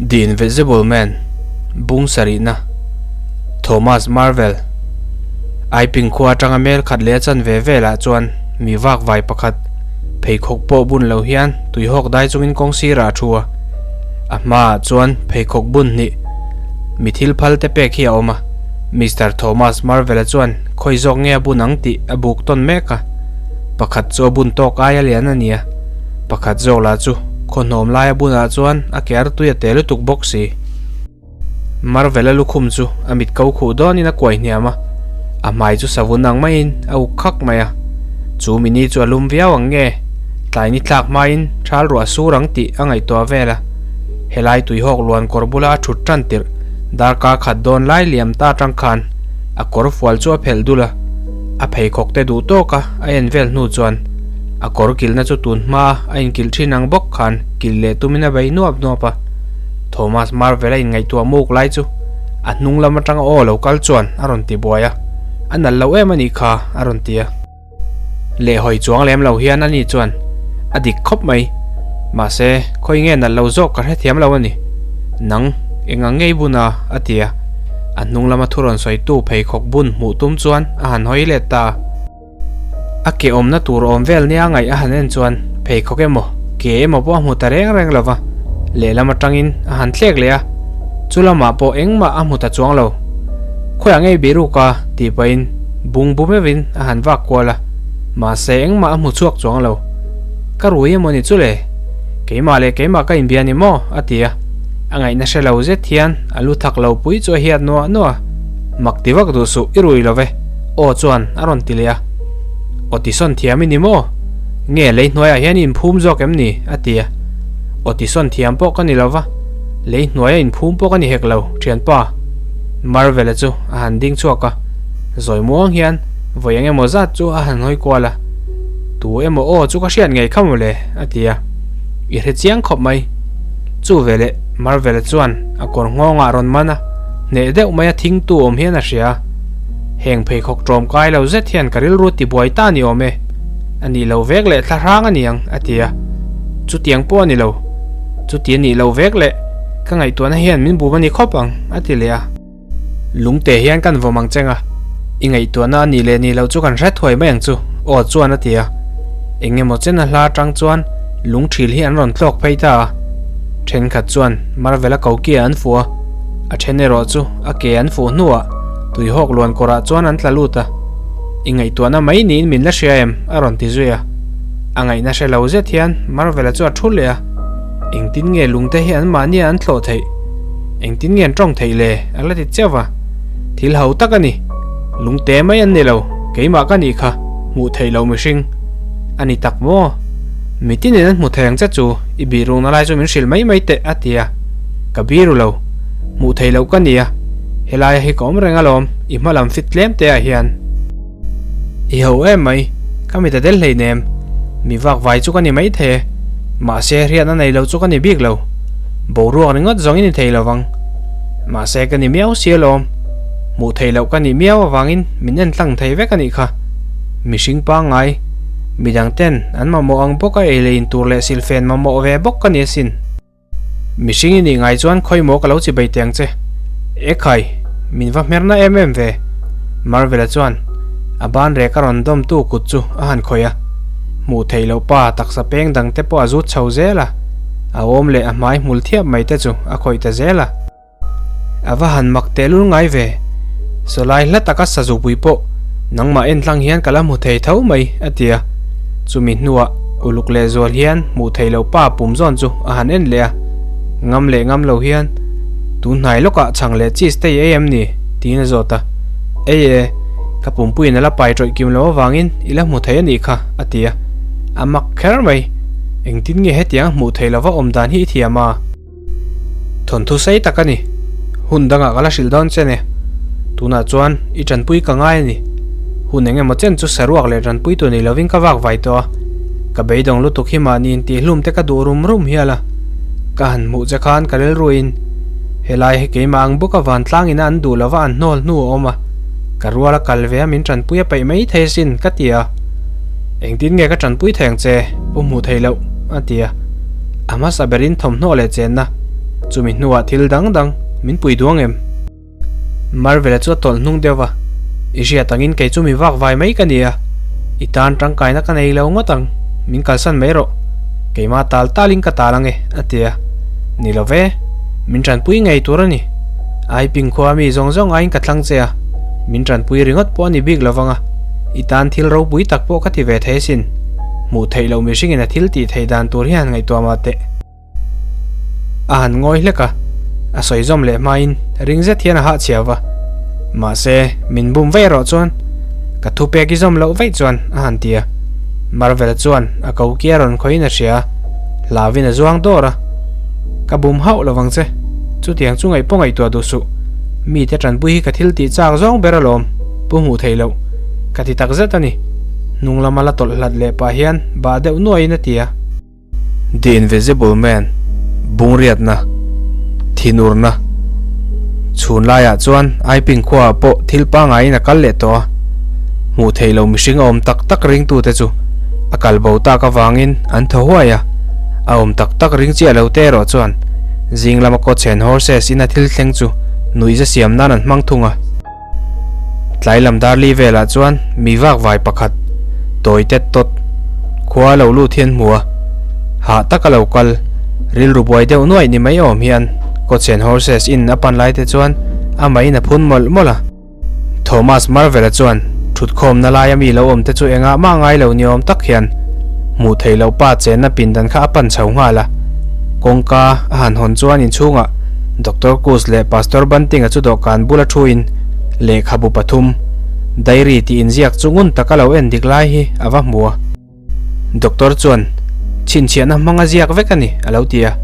The Invisible Man, Bung sarihna, Thomas Marvel, Aiping khua atanga mel khat leh a chanve velah chuan mi vak vai pakhat pheikhawk pawh bun lo hian tuihawk dai chungin kawng sirah a thu a. A hmaah chuan pheikhawk bun hnih mi thil phal te pek hi a awm a. Mister Thomas Marvel-a chuan khawi zawk nge a bun ang tih a buk tawn mek a. Pakhat chu a bun tawk aia lian a ni a. Pakhat zawk lah chu khawhnawm laia bunah chuan a ke artui a tel lutuk bawk si. Marvel-a lukhum chu a mit ko khuh dawnin a kuai hniam a, a hmai chu savun ang maiin a uk khak mai a. Chu mini chu a lum viau ang nge, tlai ni tlak hmain thal ruah sur ang tih a ngaihtuah vel a. Helai tuihawk luan kawr bula a thut tan tirh darkar khat dawn lai liam ta atang khan a kawr fual chu a phelh dul a, a pheikhawk te duh tawk a a en vel hnu chuan A kawr kilhna chu tun hma a inkilh thin ang bawk khan kilh leh tumin a bei nuap nuap a. Thomas Marvel a inngaihtuah muk lai chu a hnung lam atanga aw lo kal chuan a rawn ti buai a, A nalh lo em a nih kha a rawn ti a. Lehhawi chuang lem lo hian ani chuan a dik khawp mai. Mahse, khawi nge nalh lo zawk ka hrethiam lo a ni. Nang, eng ang ngei bun a? a ti a. A hnung lama thu rawn sawitu pheikhawk bun hmuh tum chuan a han hawi let ta a. A ke awmna tur awm vel nia ngaih a han en chuan pheikhawk emaw, ke emaw pawh a hmu ta reng reng lo va, lehlam atangin a han thlek leh a, chu lamah pawh engmah a hmu ta chuang lo. Khawiah ngei biruk a tih pahin bung bu meuhin a han vak kual a, mahse engmah a hmu chhuak chuang lo. Ka rui emaw ni chu le? Keimah leh keimah ka inbia ni maw? a ti a, a ngaihna hre lo zet hian a lu thak lo pui chu a hiat nuah nuah a, Mak ti vak duh suh, i rui lo ve. Aw chuan a rawn ti leh a. Aw tisawn thiam i ni maw? Nge lei hnuaiah hian i inphum zawk em ni? a ti a. Aw tisawn thiam pawh ka ni lo va, lei hnuaia inphum pawh ka ni hek lo, thianpa. Marvel-a chu a han ding chhuak a, zawi muang hian vawi eng emaw zat chu a han hawi kual a. Tu emaw aw chu ka hriat ngei kha mawle, a ti a. I hre chiang khawp mai. Chu veleh Marvel-a chuan a kawr nghawngah rawn man a, hneh deuh maia thingtu awm hian a hria a. Heng pheikhawk ṭawm kai lo zet hian ka rilru tibuai ta ni awm e. A nih loh vek leh thla hrang a ni ang, a ti a. Chutiang pawh a ni lo. Chuti a nih loh vek leh ka ngaihtuahna hian min bum a ni khawp ang, a ti leh a. Lungte hian kan vawm ang cheng a, i ngaihtuahna a nih leh nih loh chu kan hre thuai mai ang chu, aw chuan a ti a. Eng emaw chen a hla atang chuan lung thil hi an rawn tlawk phei ta a. Thenkhat chuan Marvel-a kokia an fuh a, a then erawh chu a ke an fuh hnuah tuihawk luan kawrah chuan an tla lut a. I ngaihtuahna mai niin min la hria em? a rawn ti zui a. A ngaihna hre lo zet hian Marvel-a chu a thu leh a. Engtin nge lungte hi anmahnia an thlawh theih? Engtin nge an tawng theih le? a la ti cheuh va. Thil ho tak a ni. Lungte mai an ni lo, keimah ka nih kha, hmuh theih loh mihring a ni tak maw? Mitinin an hmu thei ang che chu i bihrukna lai chu min hrilh mai mai teh a ti a. Ka biru lo. Hmuh theih loh ka ni a, helaia hi ka awm reng alawm, i hma lam fit tlem te ah hian. I ho em mai, ka mit a del hleinem, mi vak vai chu ka ni mai thei e, mahse hriatna nei lo chu ka ni bik lo, boruak ringawt zawng i ni thei lo vang. Mahse ka ni miau si alawm, hmuh theih loh ka nih miau avangin min en tlang thei vek a nih kha. Mihring pangngai, midang ten an mamawh ang bawk a ei leh in tur leh silfen mamawh ve bawk ka ni asin. Mihring i nih ngai chuan khawi maw ka lo chi bei teh ang che. E khai, min va hmerna em em ve. Marvel-a chuan a ban rek a rawn dawmtu kut chu a han khawih a. Hmuh theih loh pa taksa peng dang te pawh a zut chho zel a, a awm leh a hmai hmul thiap mai te chu a khawih ta zel a. A va han mak tehlul ngai ve. Sawlai hla taka sazupui pawh nangmah en tlang hian ka la hmu thei tho mai, a ti a. Chumi hnuah uluk lehzual hian hmuh theih loh pa pum zawn chu a han en leh a. Ngam leh ngam lo hian, Tun hnai lawkah chhang leh cheese te i ei em ni? tiin a zawt a. Ei e, ka pumpuiin a la pai tawih kim lo avangin i la hmu thei a nih kha, a ti a. A mak kher mai. Engtin nge hetiang hmuh theih lova awm dan hi i thiam a? Thawnthu sei tak a ni. Hun dangah ka la hrilh dawn che ne. Tunah chuan i tanpui ka ngai a ni. Hun eng emaw chen chu saruak leh tanpui tur ni lovin ka vak vai tawh a. Ka beidawng lutuk hi mahni intihhlum te ka duh rum rum hial a. Ka han hmuh che khan ka rilruin helai hi keimah ang bawka vantlangin a an duh lova an hnawl hnu a awm a. Ka rual a kal ve a min tanpui a peih mai thei asin ka ti a. Engtin nge ka tanpui thei ang che? Pu hmuh theih loh a ti a. A hmasa berin thawmhnaw leh chenna. Chumi hnuah thil dang dang min pui duang em? Marvel-a chu a tawlh hnung deuh va, I hriat angin kei chu mi vak vai mai ka ni a, i tan tangkaina ka nei lo ngawt ang, min kalsan mai rawh, keimah tal talin ka tal ang e, a ti a. Ni lo ve, min tanpui ngei tur a ni. Aiping khua mi zawng zawng aiin ka thlang che a, min tanpui ringawt pawh a ni bik lo vang a, i tan thil ropui tak pawh ka ti ve thei asin, hmuh theih loh mihringin a thil tih theih dan tur hian ngaihtuah mah teh. A han ngawi hlek a, a sawi zawm leh hmain ring zet hian a hahchhiau va. Mahse, min bum vaih erawh chuan ka thu pek i zawm loh vaih chuan a han ti a. Marvel chuan a ko ki a rawn khawiin a hria a, hlauin a zuang dawr a. Ka bum hauh lo vang che, chutiang chu ngaih pawh ngaihtuah duh suh. Mite tanpui hi ka thil tih chak zawng ber alawm, pu hmuh theih loh. Ka ti tak zet a ni. Hnung lama la tawlh hlat leh pah hian bah deuh nuaiin a ti a. The Invisible Man, Bungriatna, Thinurna, Chhun laiah chuan Aiping khuaah pawh thil pangaiin a kal leh tawh a, hmuh theih loh mihring a awm tak tak ringtute chu a kal bo tak avangin an thaw huai a, a awm tak tak ring chiah lo te erawh chuan zing lama kawchhen horses ina thil thleng chu nuihza siam nan an hmang thung a. Tlai lam darli velah chuan mi vakvai pakhat tawi tet tawt khua lo lut hian hmu a, hah taka lo kal rilru buai deuh nuaih ni mai awm hian Kawchhen Horses Inn a pan lai te chuan amahin a phun mawlh mawlh a. Thomas Marvel-a chuan thutkhawmna laia mi lo awm te chu engah mah ngai lo ni awm tak hian hmuh theih loh pa chenna pindan kha a pan chho nghal a, kawngka a han hawn chuan inchhungah Doctor Kus leh Pastor Banting-a chu dawhkan bula thuin lehkhabu pathum, diary tih inziak chu ngun taka lo en dik lai hi a va hmu a. Doctor chuan, Chhinchhiahna hmang a ziak vek a ni, a lo ti a.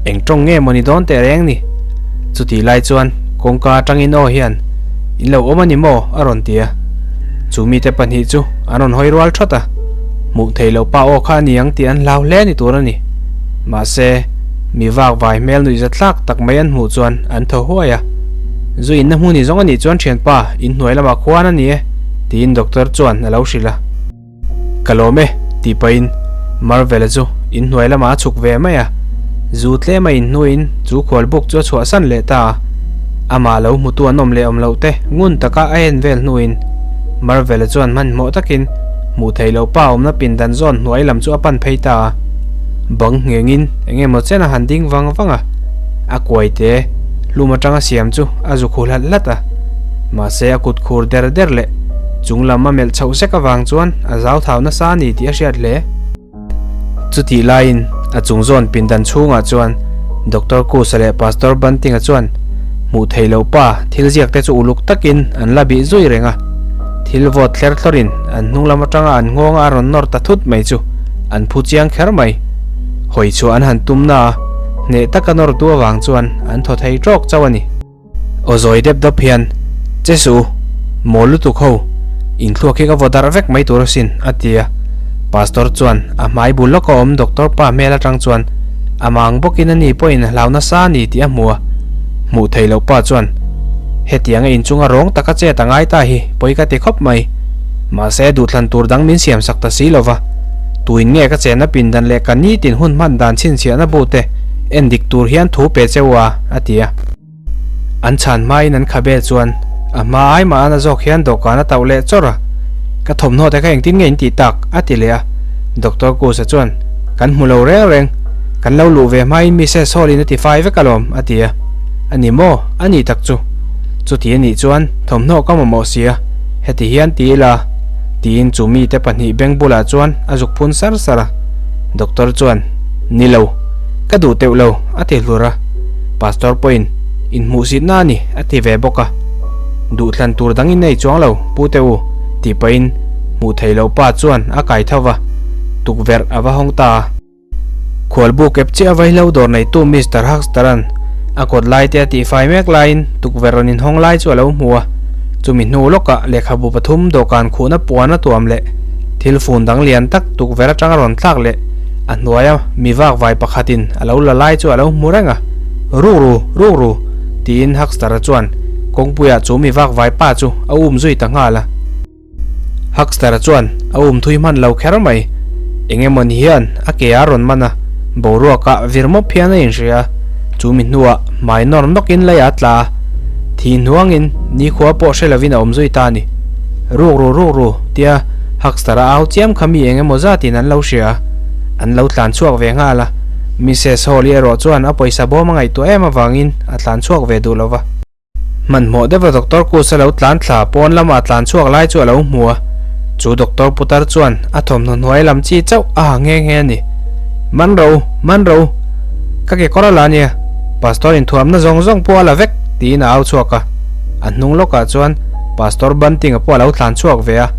Eng tawng nge maw ni dawn teh reng ni? Chutih lai chuan kawngka atangin aw hian, In lo awm a ni maw? a rawn ti a. Chu mite pahnih chu an rawn hawi rual thawt a. Hmuh theih loh pa aw kha a ni ang tih an hlau hle ni tur a ni. Mahse, Mi vak vai hmel nuih za tlak tak mai an hmuh chuan an thaw huai a. Zu inna hmun i zawng a nih chuan thianpa, in hnuai lamah khuan a ni e, tiin doctor chuan a lo hrilh a. Ka lawm e, tih pahin Marvel-a chu in hnuai lamah a chhuk ve mai a. Zu tlem a inhnuaiin chu khual buk chu a chhuahsan leh ta a. Amah lo hmutu an awm leh awm loh te ngun taka a en vel hnuin Marvel-a chuan hmanhmawh takin hmuh theih loh pa awmna pindan zawn hnuai lam chu a pan phei ta a. Bang nghengin eng emaw chen a han ding vang vang a, a kuai te hlum atanga siam chu a zu khu hlat hlat a. Mahse a kut khur der der leh chung lam a melh chhoh sek avang chuan a zau thau nasa a ni tih a hriat hle. Chutih laiin a chung zawn pindan chhungah chuan Doctor Kusa leh Pastor Bantinga chuan hmuh theih loh pa thil ziak te chu uluk takin an la bih zui reng a. Thil vawt thler thlawrin an hnung lam atanga an nghawnga a rawn nawr ta thut mai chu an phu chiang kher mai. Hawi chhuah an han tum na a, hneh taka nawr tu avang chuan an thaw thei tawk chauh a ni. Aw zawi dep dawp hian, Che suh u, mawl lutuk ho, inthluak hi ka vaw darh vek mai tur asin, a ti a. Pastor chuan a hmai bul lawka awm doctor pa hmel atang chuan a mang bawkin ani pawhin a hlau nasa a ni tih a hmu a. Hmuh theih loh pa chuan, Hetianga inchunga rawng taka chet a ngai ta hi pawi ka ti khawp mai. Mahse duhthlan tur dang min siam sak ta si lova. Tuin nge ka chenna pindan leh ka nitin hun hman dan chhinchhiahna bu te en dik tur hian thu pe cheu a, a ti a. An chhan hmain an khabe chuan a hma ai mah a na zawk hian dawhkan a tauh leh chawrh a. Ka thawmhnaw te kha engtin nge in tih tak? a ti leh a. Doctor Kusa chuan, Kan hmu lo reng reng. Kan lo luh ve hmain Missus Hall in a ti fai vek alawm, a ti a. A ni maw? A ni tak chu. Chuti a nih chuan thawmhnaw ka mamawh si a, heti hian ti ila. Tiin chu mite pahnih beng bulah chuan a zuk phun sar sar a. Doctor chuan, Ni lo. Ka duh teuh lo, a ti hlur a. Pastor pawhin, Inhmuhsitna a ni, a ti ve bawk a. Duhthlan tur dang in nei chuang lo, Pu te u, tih pahin hmuh theih loh pa chuan a kai tho va, tukverh a va hawng ta a. Khualbu kep chiah vaihlo dawr neitu Mister Huxter-a'n a kawt lai te a tihfai mek laiin tukverh rawn inhawng lai chu a lo hmu a. Chumi hnu lawkah lehkhabu pathum dawhkan khuhna puan a tuam leh thil fun dang lian tak tukverh atanga rawn thlak leh a hnuaia mi vakvai pakhatin a lo la lai chu a lo hmu reng a. Rukru! Rukru! tiin Huxter-a chuan kawngpuiah chu mi vakvai pa chu a um zui ta nghal a. Huxter-a chuan a um thui hman lo kher mai. Eng emaw ni hian a ke a rawn man a, boruakah vir mawp hian a inhria a. Chu mi hnuah hmai nawr nawkin lei a tla a, thi hnuangin nikhua pawh hre lovin a awm zui ta a ni. Ruk ru ruk ru tia Huckster a au chiam kha mi eng emaw zatin an lo hria a, an lo tlan chhuak ve nghal a. Missus Hall-i erawh chuan a pawisa bawm a ngaihtuah em avangin a tlan chhuak ve duh lo va. Hmanhmawh deuha Doctor Kus a lo tlan thla pawn lama a tlan chhuak lai chu a lo hmu a, chu Doctor putar chuan a thawmhnaw hnuai lam chi chauh a ha nghe nghe a ni. Man ro, man ro, ka kekawr a la nia, Pastor inthuamna zawng zawng pawh a la vek, tiin a au chhuak a. A hnung lawkah chuan Pastor Bunting-a pawh a lo tlan chhuak ve a,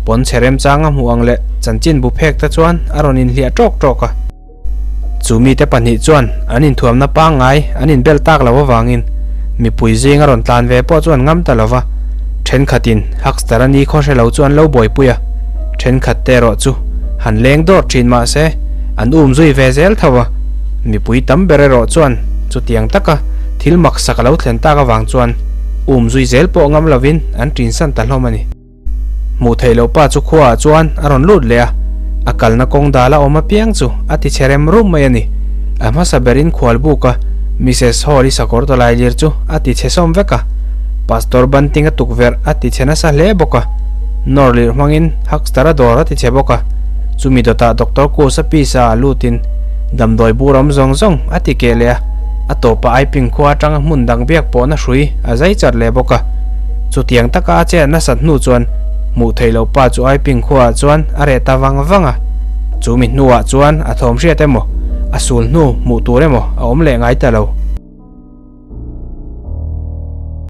pawn chhe remchang a hmuh ang leh chanchin bu phek te chuan a rawn inhliah ṭawk ṭawk a. Chu mite pahnih chuan an inthuamna pangngai an inbel tak lo avangin mipui zing a rawn tlan ve pawh chu an ngam ta lo va, thenkhatin Huckster a ni khaw hre lo chu an lo buaipui a, thenkhat te erawh chu han leng dawr thin mah se an um zui ve zel tho a, mipui tam ber erawh chuan chutiang taka thil maksak a lo thlen tak avang chuan um zui zel pawh ngam lovin an tinsan ta hlawm a ni. Hmuh theih loh pa chu khuaah chuan a rawn lut leh a, a kalna kawng dal a awm apiang chu a ti chhe rem rum mai a ni. A hmasa berin khual buk a, Missus Hall-i sakawr tawlai lir chu a ti chhe sawm vek a, Pastor Bunting a tukverh a ti chhe nasa hle bawk a, nawr lirh hmangin Huckster a dawr a ti chhe bawk a, chumi dawtah Doctor Kus a pisa ah lutin damdawi bur awm zawng zawng a ti keh leh a, a tawpah Aiping khua atanga hmun dang biak pawhna hrui a zai chat leh bawk a. Chutiang taka a chet nasat hnu chuan hmuh theih loh pa chu Aiping khuaah chuan a reh ta vang vang a. Chu mi hnuah chuan a thawm hriat emaw, a sul hnu hmuh tur emaw a awm leh ngai ta lo.